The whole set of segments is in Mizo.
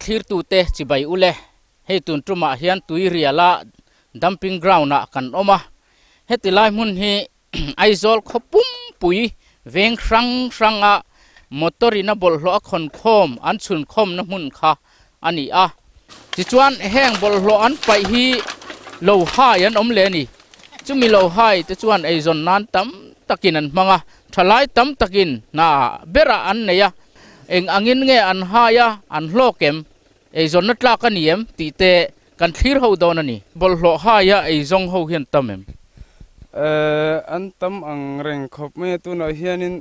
Thlirtute chibai ule, hei tun tumah hian Tuiriala dumping ground ah kan awm a, heti lai hmun hi Aizawl khaw pumpui veng hrang hranga motor in a bawlhhlawh a khawn khawm an chhun khawmna hmun kha a ni a. Tichuan heng bawlhhlawh an paih hi lo hai an awm leh a ni. Chumi lo hai te chuan eizawn nan tam takin an hmang a, thalai tam takin hna berah an nei a. Eng angin nge an hai a, an hlawk em? Eizawnna tlak a ni em? tih te kan thlir ho dawn a ni. Bawlhhlawh haia eizawng ho hian tam em? An tam ang reng khawp mai a, tunah hianin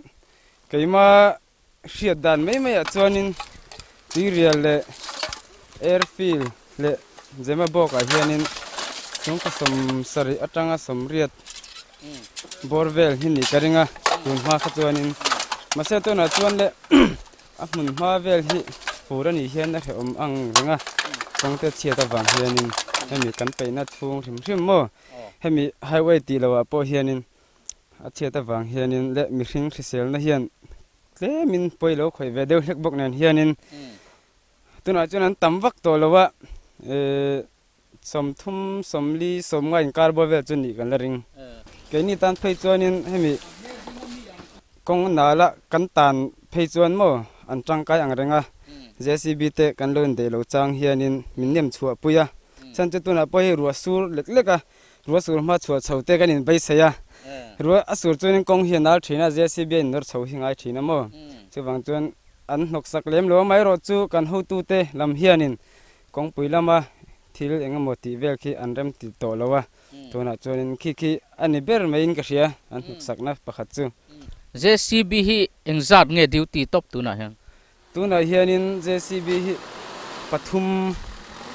keima hriat dan mai maiah chuanin Tuirial leh Airfield leh Zemabawkah hianin chhungkaw sawmsarih atanga sawmriat bawr vel hi nih ka ring a, tun hma kha chuanin mahse tunah chuan le a hmun hma vel hi fur a nih hian a hrehawm ang reng a, kawngte chhiat avang hianin hemi kan peihna chhung hrim hrim maw hemi highway tih lohah pawh hianin a chhiat avang hianin leh mihring hriselna hian tlemin pawi lo khawih ve deuh hlek bawk nen hianin tunah chuan an tam vak tawh lo a, Sawmthum, sawmli, sawmnga inkar bawr vel chu nih kan la ring. Keini tan phei chuanin hemi kawng nala kan tan phei chuan maw an tangkai ang reng a, JCB te kan lo indeih lo chang hianin min nem chhuah pui a. Chhan chu tunah pawh hei ruah sur lek lek a, ruah sur hma chhuah chho te kan inbeisei a. Ruah a sur chuanin kawng hi a nal thin a, JCB a innawr chho hi ngai thin a maw. Chuvang chuan an hnawksak lem lo amaherawh chu kan hotute lam hianin Kawngpui lama thil eng emaw tih vel khi an rem ti tawh lo a, tunah chuanin khi khi a ni ber maiin ka hria, an hnuksakna pakhat chu. JCB hi engzat nge duty tawp tunah hian? Tunah hianin JCB hi pathum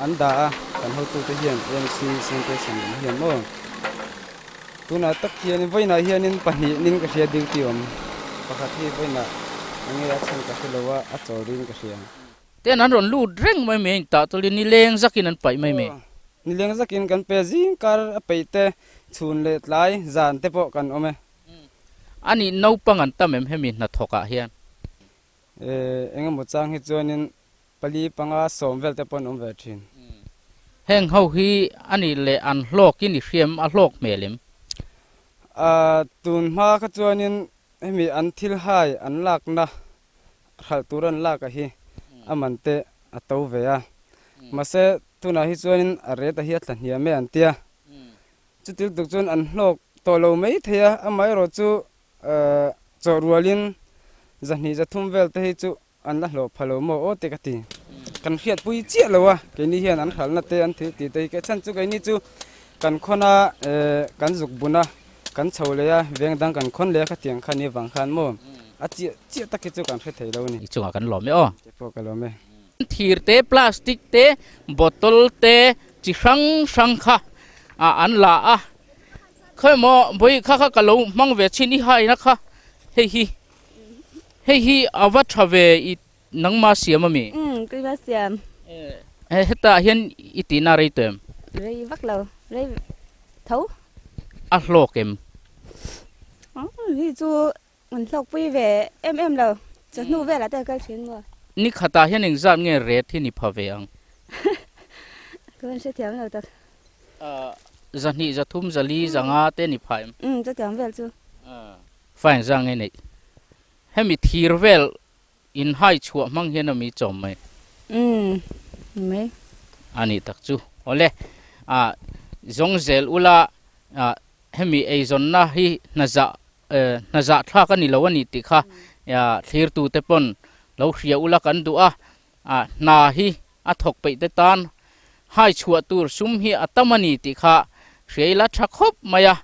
an dah a, kan hotute hian AMC Sanitation lam hian maw? Tunah tak hianin vawiinah hianin pahnih nin ka hria duty awm, pakhat hi vawiinah enge a chhan ka hre lo a, a chawl rin ka hria. Ten an rawn lut reng mai mai a intah tawlhin nileng zakin an paih mai mai. Nileng zakin kan pe zing kar a peih te chhun leh tlai zan te pawh kan awm e. A nih naupang an tam em hemi hnathawk ah hian? Eng emaw chang hi chuanin pali panga sawm vel te pawh an awm ve thin. Heng ho hi a nih leh an hlawk in i hriam a hlawk hmel em? Tun hma kha chuanin hemi an thil hai an lakna hralh tur an lak a hi a man te a to ve a, mahse tunah hi chuanin a rate a hi a tla hniam e an tia, chuti lutuk chuan an hlawk tawh lo mai thei a, amaherawh chu chawh rualin zahnih zathum vel te hi chu an la hlawh pha lo maw aw te ka ti. Kan hriatpui chiah lo a, keini hian an hralhna te an thil tih te hi chhan chu keini chu kan khawn a kan zuk bun a, Kan chho leh a, veng dang kan khawn leh a khatiang kha ni avang khan maw a chiah chiah tak hi chu kan hre thei lo a ni. I chungah kan lawm e aw. Te pawh ka lawm e. Thir te, plastic te, bottle te chi hrang hrang kha an la a, khawi maw vawi kha kha ka lo hmang ve chin i haina kha hei hi hei hi a va tha ve i nangma siam a mi? Umm keima siam. E hetah hian i tihna rei tawh em? Rei vak lo, rei tho. A hlawk em? Hei chu an hlawkpui ve em em lo, chawhnu velah te a kal thin maw? Ni khatah hian engzat nge ret hi ni pha ve ang? Ka van hrethiam lo tak. Zahnih, zathum, zali, zanga te ni pha em? Umm chutiang vel chu. Fa engzat nge neih? Hemi thir vel In hai chhuah hmang hian a mi chawm mai. Umm mai. A nih tak chu. Awle, ah zawng zel ula ah hemi eizawnna hi hnazah eh hnazah thlak a ni lo a ni tih kha ah thlirtute pawn lo hria ula kan duh a, ah hna hi a thawk peih te tan hai chhuah tur sum hi a tam a ni tih kha hria ila tha khawp mai a,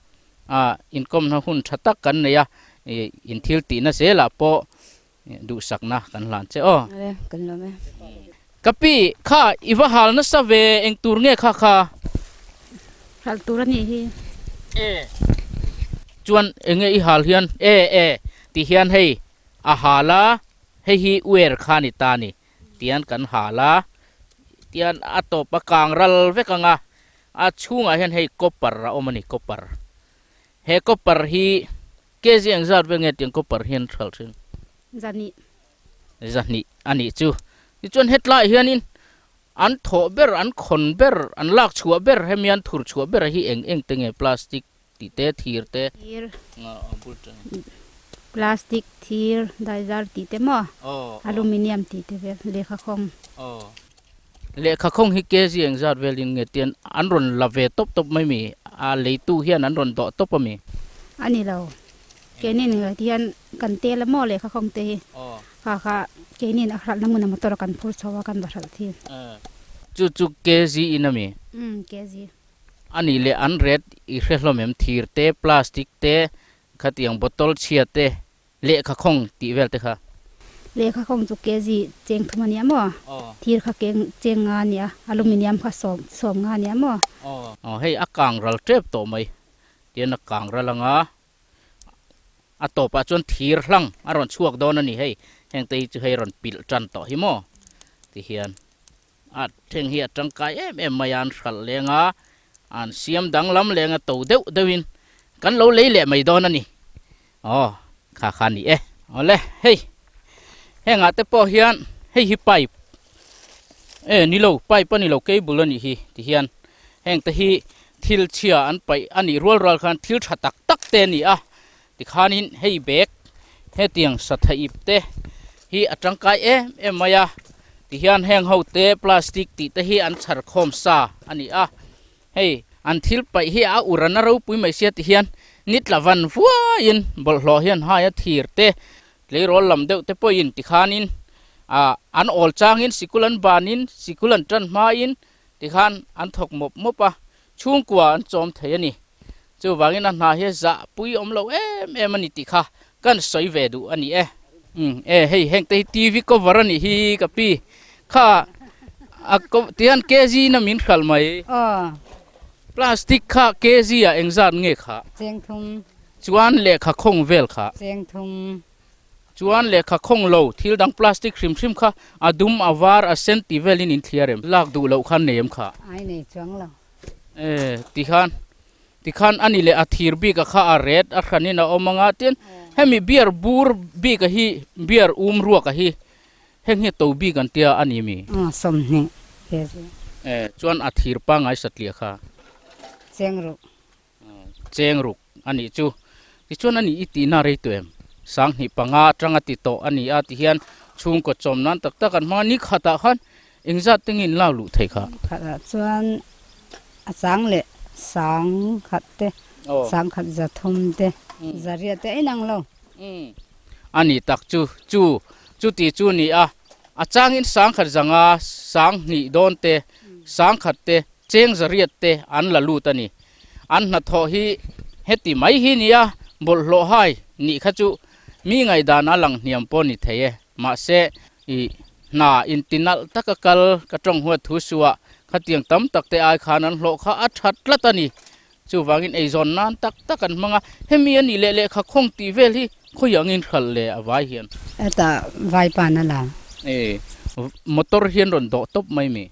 ah inkawmna hun tha tak kan nei a, ih inthil tihna zelah pawh Duhsakna kan hlan che aw. E, kan lawm e. Ka pi, kha i va hal nasa ve, eng tur nge kha kha? Hal tur a nih hi. E, chuan enge i hal hian? E, e, ti hian hei a hal a, hei hi uer kha ni ta ni, tian kan hal a, tian a tawp a kang ral vek ang a, a chhungah hian hei copper a awm a ni, copper. He copper hi Kg engzat vel nge tiang copper hian hralh thin? Zahnih. Zahnih a nih chu. Tichuan hetlaiah hianin An thawh ber, an khawn ber, an lak chhuah ber, hemi an thur chhuah ber hi eng eng te nge? Plastic tih te, thir te. Thir, plastic, thir, daizar tih te maw? Aluminium tih te vel, lehkha khawng. Lehkha khawng hi kg engzat velin nge tian an rawn la ve tawp tawp mai mi? A leitu hian an rawn dawh tawp a mi? A ni lo. Keinin nge tihian kan tel a maw lehkha khawng te hi? Kha kha keinin a hralhna hmun a motor a kan phur chho a kan va hralh thin. Chu chu kg in a mi? Umm kg. A nih leh an ret i hre hlawm em? Thir te, plastic te, khatiang bottle chhia te, Lehkha khawng tih vel te kha. Lehkha khawng chu kg cheng thum a nia maw? Thir kha keng cheng nga a nia, aluminium kha sawm sawm nga a nia maw? Aw hei a kang ral tep tawh mai tian a kang ral anga a tawpah chuan thir hlang a rawn chhuak dawn a ni hei heng te hi chu hei rawn pilh tan tawh hi maw ti hian a thleng hi a tangkai em em mai a an hralh leng a an siam danglam leng a to deuh deuhin kan lo lei leh mai dawn a ni. Aw, kha kha ni e. Awle, hei, hengah te pawh hian hei hi pipe, e ni lo, pipe a ni lo, cable a nih hi ti hian heng te hi thil chhia an paih a nih rual rual khan thil tha tak tak te a ni a, tikhanin hei bag hetiang satha ip te hi a tangkai em em mai a, tihian heng ho te plastic tih te hi an chhar khawm sa a ni a. Hei, an thil paih hi a ur an a ropui mai sia ti hian ni tla van vuaiin bawlhhlawh hian hai a thir te, tleirawl lam deuh te pawhin tikhanin ah an awl changin sikul an banin sikul an tan hmain tikhan an thawk mawp mawp a, chhungkua an chawm thei a ni. Chuvangin a hna hi zah pui awm lo em em a ni tih kha kan sawi ve duh a ni e. Umm e hei heng te hi TV cover a nih hi ka pi kha a ko tihian kg in a min hralh mai. Aw. Plastic kha kg ah engzat nge kha? Cheng thum. Chuan lehkha khawng vel kha? Cheng thum. Chuan lehkha khawng lo thil dang plastic hrim hrim kha a dum a var a sen tih velin in thliar em? Lak duh loh khan nei em kha? Ai nei chuang lo. E tikhan tikhan ani leh a thir bik a kha a ret a hranin a awm anga tin hemi beer bur bik a hi beer um ruak a hi heng hi to bik an tia ani mi? Aw sawmhnih kg. E chuan a thir pangngai satliah kha. Cheng ruk. Cheng ruk anih chu. Tichuan ani i tihna rei tawh em? Sanghnih panga atanga ti tawh a ni a tihian chhungkaw chawm nan tak tak an hmang a, ni khatah khan engzat te nge in lak luh theih kha? Ni khatah chuan a chang leh sang khat te, sang khat za thum te, za riat te a inang lo. A ni tak chu, chu, chuti chu ni a, a changin sang khat zanga sang hnih dawn te, sang khat te, Cheng zariat te an la lut a ni. An hnathawh hi heti mai hi nia, bawlhhlawh hai nih kha chu mi ngaihdan a lang hniam pawh ni thei e. Mahse, i hna intinalh taka kal ka tawng huat thu suah khatiang tam tak te ai khan an hlawh kha a tha tlat a ni. Chuvangin eizawn nan tak tak an hmang a, hemi a nih leh lehkha khawng tih vel hi khawi angin hralh le a vai hian. Hetah vai pan a la. E, motor hian rawn dawh tawp mai mi.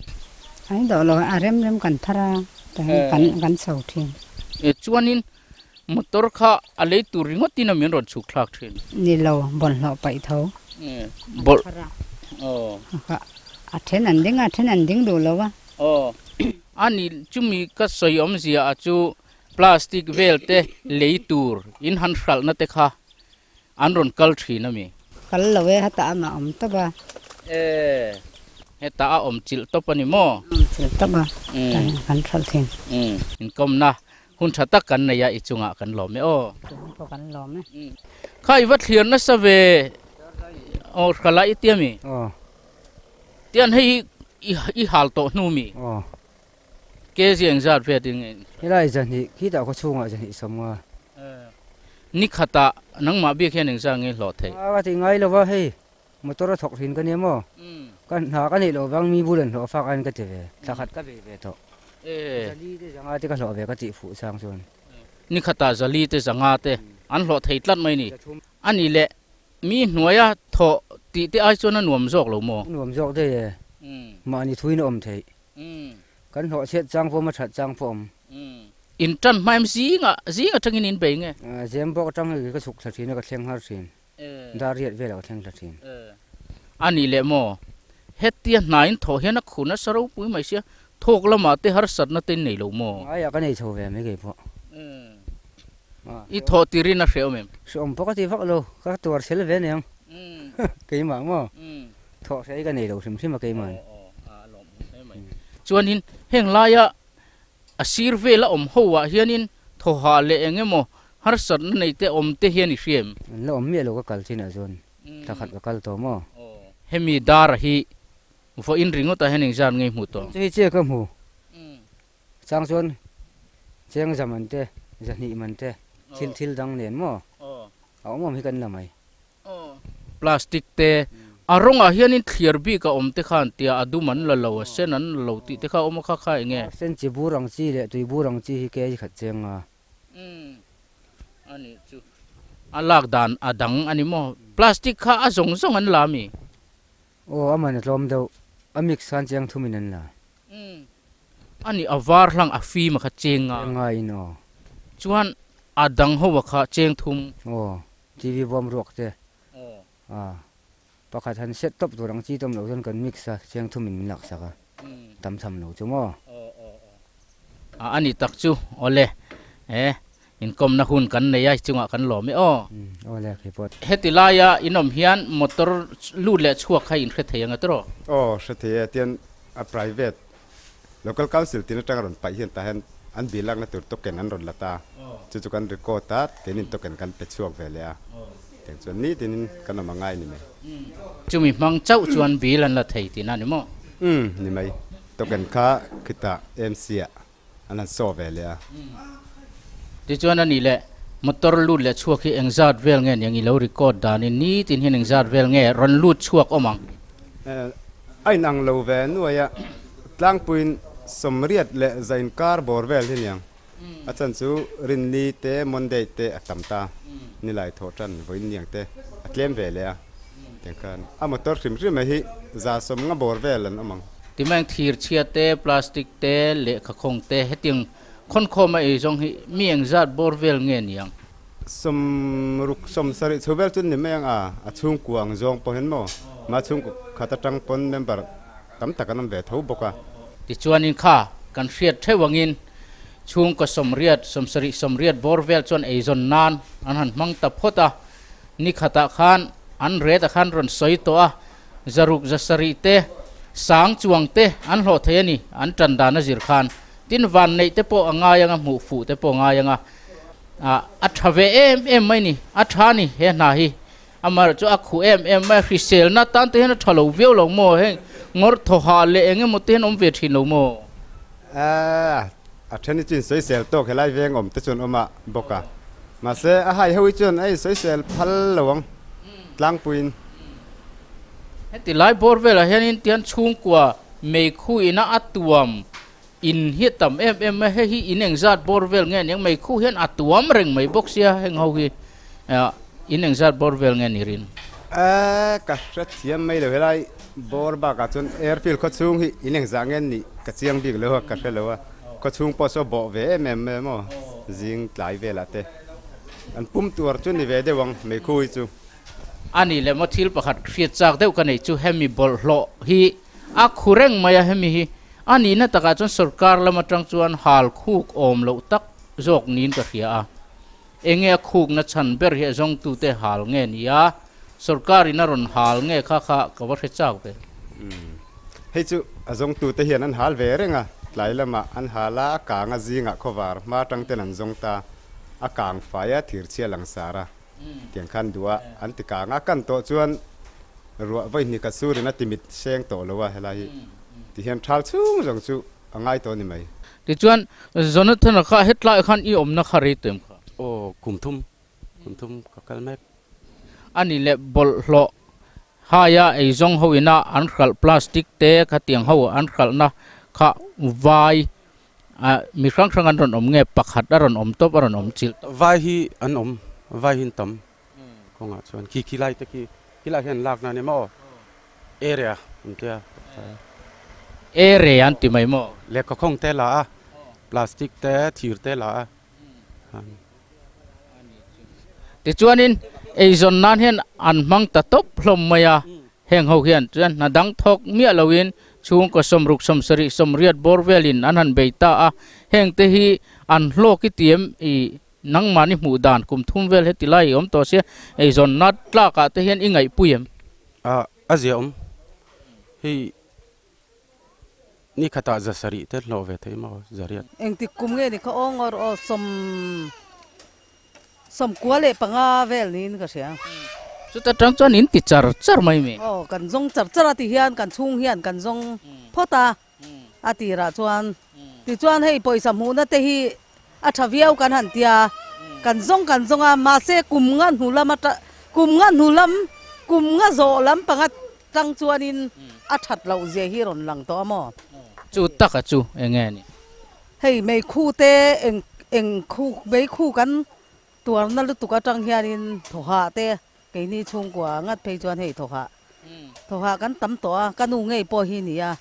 Ai dawh lo, a rem rem kan thar a, tah hian kan kan chho thin. E, chuanin motor kha a lei tur ringawtin a min rawn chhuk thlak thin. Ni lo, bawlhhlawh paih tho. E, bawlh. Aw. A then an ding a, a then an ding duh lo a. Aw. A ni chumi ka sawi awmzia a chu plastic vel te lei tur in han hralhna te kha an rawn kal thin a mi? Kal lo e, hetah amah awm tawp a. E, hetah a awm chilh tawp a ni maw? Awm chilh tawp a, kan hralh thin. Inkawmna hun tha tak kan nei a, i chungah kan lawm e aw. Chungah pawh kan lawm e. Kha i va thlir nasa ve aw hralh a i tia mi? Aw. Tian hei hi i hal tawh hnu mi? Aw. Kg engzat vet in nge? Helai zahnih khitah khaw chhungah zahnih sawm nga. Ni khatah nangmah bik hian engzat nge hlawh theih? A ka ti ngai lo va hei motor a thawk thin ka nia maw? Ka hna ka neih loh vang mi bul an hlawh fak aiin ka ti ve, thla khat ka bei ve tawh. Zali te zanga te ka hlawh ve ka tih fuh chang chuan. Ni khatah zali te zanga te an hlawh thei tlat mai ni. A ni leh Mi hnuaia thawh tih te ai chuan a nuam zawk lo maw? A nuam zawk daih e. Mahni thuin a awm theih. Kan hlawh chhiat chang pawh awm a that chang pawh awm. In tan hma em zingah zing atangin in bei nge? Zem bawk atang hei ka chhuk thla thin a ka thleng nghal thin. Dar riat velah ka thleng thla thin. A nih leh maw? Hetia hna in thawh hian a khu nasa ropui mai sia, thawk lamah te harsatna te in nei lo maw? Aia ka nei chho ve mai kei pawh. I thawh tirin a hrehawm em? Hrehawm pawh ka ti vak lo, ka tuar chhel ve aniang keimah maw? Thawh hreh hi ka nei lo hrim hrim a keimah. Chuanin heng laia a sir vela awm ho ah hianin thawhah leh eng emaw harsatna nei te awm te hian i hria em? An la awm miah lo ka kal chinah chuan thla khat ka kal tawh maw? Hemi dara hi vawiin ringawtah hian engzat nge i hmuh tawh? Chu hi chiah ka hmu. Chang chuan cheng za man te, zahnih man te, thil thil dang nen maw? A awm awm hi kan la mai. Plastic te a rawngah hianin thliar bik a awm te khan tia a dum an la lo, a sen an la lo tih te kha a awm a kha kha eng nge? Sen chi bur ang chi leh tui bur ang chi hi kg khat cheng a. Umm a nih chu. A lak dan a dang a ni maw? Plastic kha a zawng zawng an la ami? Aw a man a tlawm deuh, a mix khan cheng thumin an la. Umm a nih a var hlang a fim a kha cheng nga. Cheng nga in aw. Chuan a dang ho a kha cheng thum. Aw. TV bawm ruak te a pakhat han set tawp tur ang chi tawm loh chuan kan mix a, cheng thum in min lak sak a, tam tham lo chu maw? A ani tak chu awle e inkawmna hun kan nei a chungah kan lawm e aw. Awle kei pawh. Heti laia in awm hian motor lut leh chhuak kha in hre thei ang e tawh? Aw hre thei e, tian a private Local Council tin atanga rawn paih hian tah hian an bill lakna tur token an rawn la ta. Chu chu kan record a, keinin token kan pe chhuak ve leh a. Tiang chuan nitinin kan awm a ngai ni mai. Chumi hmang chauh chuan bill an la thei tihna ni maw? Umm ni mai. Token kha khitah MC ah an han saw ve leh a. Tichuan a nih leh motor lut leh chhuak hi engzat vel nge niang i lo record danin nitin hian engzat vel nge rawn lut chhuak awm ang? A inang lo ve nuai a, tlangpuiin sawmriat leh za inkar bawr vel hi niang. A chan chu Rinni te Monday te a tam ta, nilai thawh tan vawiin niang te a tlem ve leh a, tiang khan a motor hrim hrim hi za sawm nga bawr vel an awm ang. Timeng thir chhia te, plastic te, lehkha khawng te hetiang Khawnkhawm a ei zawng hi mi engzat bawr vel nge niang? Sawmruk sawmsarih chho vel chu ni mai ang a, a chhungkua ang zawng pawh hian maw, mah chhungkaw khat atang pawn member tam tak an awm ve tho bawk a. Tichuanin kha kan hriat theuh angin chhungkaw sawmriat, sawmsarih sawmriat bawr vel chuan eizawn nan an han hmang ta phawt a, ni khatah khan an ret a khan rawn sawi tawh a, zaruk zasarih te, sang chuang te an hlawh thei a ni, an tan dan a zir khan. Tin van neih te pawh a ngai anga hmuh fuh te pawh a ngai anga ah a tha ve em em mai ni, a tha ni he hna hi. Amaherawh chu a khuh em em mai a, hriselna tan te hian a tha lo viau lo maw, heng ngawrh thawhah leh eng emaw te hian awm ve thin lo maw? A a then hi chu insawisel tawk helai veng awm te chuan awm a bawk a, mahse a hai ho hi chuan a insawisel phal lo ang tlangpuiin. Heti lai bawr velah hianin tihian chhungkua meikhu ina a tuam in hi a tam em em a, hei hi in engzat bawr vel nge aniang meikhu hian a tuam reng mai bawk sia heng ho hi in engzat bawr vel nge ni rin? Eee ka hrethiam mai lo helai bawr bakah chuan airfield khaw chhung hi in engzah nge nih ka chiang bik lo a ka hre lo a, khaw chhung pawh saw bawh ve em em mai a maw zing tlai velah te an pum tuar chu ni ve deuh ang meikhu hi chu. A nih leh maw thil pakhat hriat chak deuh ka neih chu hemi bawlhhlawh hi a khu reng mai a, hemi hi a nihna takah chuan sorkar lam atang chuan hal khuk awm loh tak zawk niin ka hria a, enge a khukna chhan ber hi a zawngtute hal nge ni a, sorkarin a rawn hal nge kha kha ka va hre chak ve. Umm hei chu a zawngtute hian an hal ve reng a, tlai lamah an hal a, a kang a zingah khawvar hma atang ten an zawng ta, a kang fai a, thirchhia langsar a. Tiang khan duh a, an ti kang a, kan tawh chuan ruah vawi hnih khat surin a timit seng tawh lo a, helai hi ti hian thal chhung zawng chu a ngai tawh a ni mai. Tichuan, Jonathan-a kha hetlaiah khan i awmna kha rei tawh em kha? Aw, kum thum, kum thum ka kal mek. A nih leh bawlhhlawh haia eizawng ho ina an hralh plastic te khatiang ho an hralhna kha vai A, mi hrang hrang an rawn awm nge? Pakhat a rawn awm tawp, a rawn awm chilh tawp. Vai hi an awm, vai hi an tam kawngah chuan khi khi lai te khi, khi lai hian lakna a ni maw? Area an tia. Area an ti mai maw? Lehkha khawng te la a, plastic te, thir te la a. Tichuanin eizawn nan hian an hmang ta tawp hlawm mai a. Heng ho hian chuan hna dang thawk miah loin chhungkaw 60 70 80 bawr velin an han bei ta a. Heng te hi an hlawk i tiem i nangmahni hmuh dan kum thum vel heti lai i awm tawh sia eizawnna tlakah te hian i ngaihpui em? A a zia awm. Hei ni khatah 700 te hlawh ve thei maw 800. Engtik kum nge ni kha aw ngawr aw sawm 95 vel niin ka hria. Chuta tang chuan in ti char char mai mi. Aw kan zawng char char a ti hian kan chhung hian kan zawng phawt a a tirah chuan tichuan hei pawisa hmuhna te hi a tha viau kan han tia kan zawng kan zawng a mahse kum nga hnu lam ata kum nga hnu lam kum nga zawh lam panga tang chuanin a that loh zia hi rawn lang tawh a maw? Chu taka chu eng nge ni? Hei meikhu te eng eng khu meikhu kan tuarna lutuk atang hianin thawhah te keini chhungkua ngat phei chuan hei thawhah thawhah kan tam tawh a ka nu ngei pawh hi nia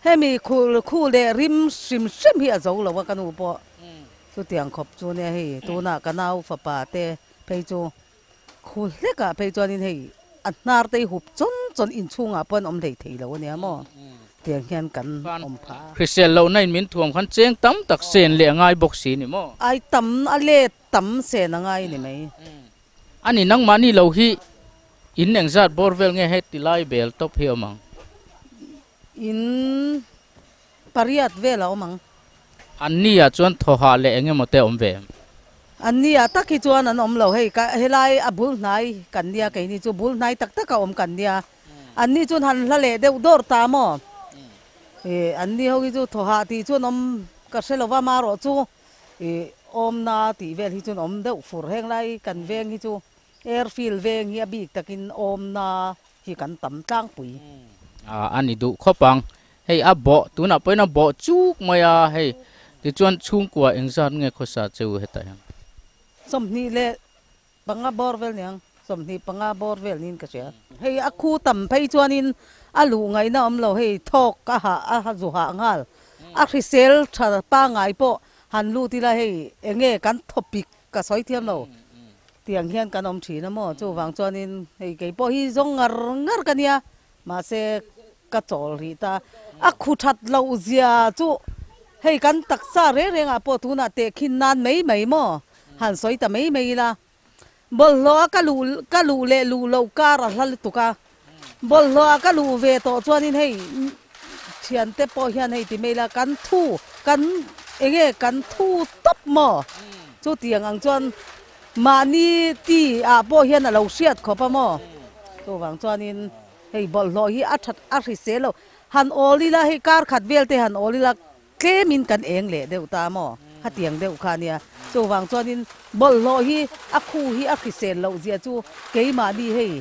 hemi khu khu leh rim hrim hrim hi a zo lo a ka nu pawh chutiang khawp chu nia hei tunah ka nau fapa te phei chu Khu hlekah phei chuanin hei a hnar te hi hup chawn chawn inchhungah pawh an awm hlei thei lo a nia maw tiang hian kan awm phah a. Hrisel lohna in min thuam khan cheng tam tak sen leh a ngai bawk si ni maw? Ai tam a let tam sen a ngai ni mai. A ni nangmahni lo hi in engzat bawr vel nge heti lai bel tawp hi awm ang? In pariat vel a awm ang. Anni ah chuan thawhah leh eng emaw te a awm ve em? Anni ah tak hi chuan an awm lo. Hei ka helai a bul hnai kan nia keini chu bul hnai tak tak a awm kan nia. Anni chuan han hla leh deuh dawr ta maw? Ih anni ho hi chu thawhah tih chuan awm ka hre lo va marawh chu ih awmna tih vel hi chuan awm deuh fur. Heng lai kan veng hi chu airfield veng hi a bik takin awmna hi kan tam tlangpui. A ni duh khawp ang. Hei a bawh, tunah pawhin a bawh chuk mai a, hei tichuan chhungkua engzat nge khawsa che u hetah hian? 25 bawr vel niang, 25 bawr vel niin ka hria. Hei a khu tam phei chuanin a luh ngaihna awm lo, hei thawk a hah a zu hah nghal, a hrisel tha pangngai pawh han lut ila hei enge kan thawpik Ka sawi thiam lo. Tiang hian kan awm thin a maw? Chuvang chuanin hei kei pawh hi zawng ngar ngar ka nia. Mahse ka chawl rih ta. A khu that loh zia chu hei kan taksa reng rengah pawh tunah tehkhin nan mai mai maw? Han sawi ta mai mai ila. Bawlhhlawh a ka luh ka luh leh luh loh kar a hla lutuk a. Bawlhhlawh a ka luh ve tawh chuanin hei thiante pawh hian hei ti mai ila kan thu kan enge kan thu tawp maw? Chutiang ang chuan mahni ti ah pawh hian a lo hriat khawp a maw? Chuvang chuanin hei bawlhhlawh hi a that a hrisel lo. Han awl ila hei kar khat vel te han awl ila Tlemin kan eng leh deuh ta maw? Hatiang deuh kha nia. Chuvang chuanin bawlhhlawh hi a khu hi a hrisel loh zia chu keimahni hei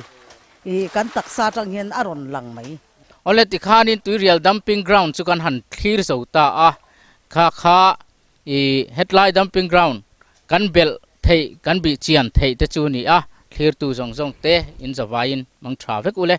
ih kan taksa atang hian a rawn lang mai. Awle tikhanin Tuirial Dumping Ground chu kan han thlir zo ta a, kha kha ih hetlai Dumping Ground kan belh theih kan bih chian theih te chu ni a, thlirtu zawng zawng te in zavaiin mang tha vek u le.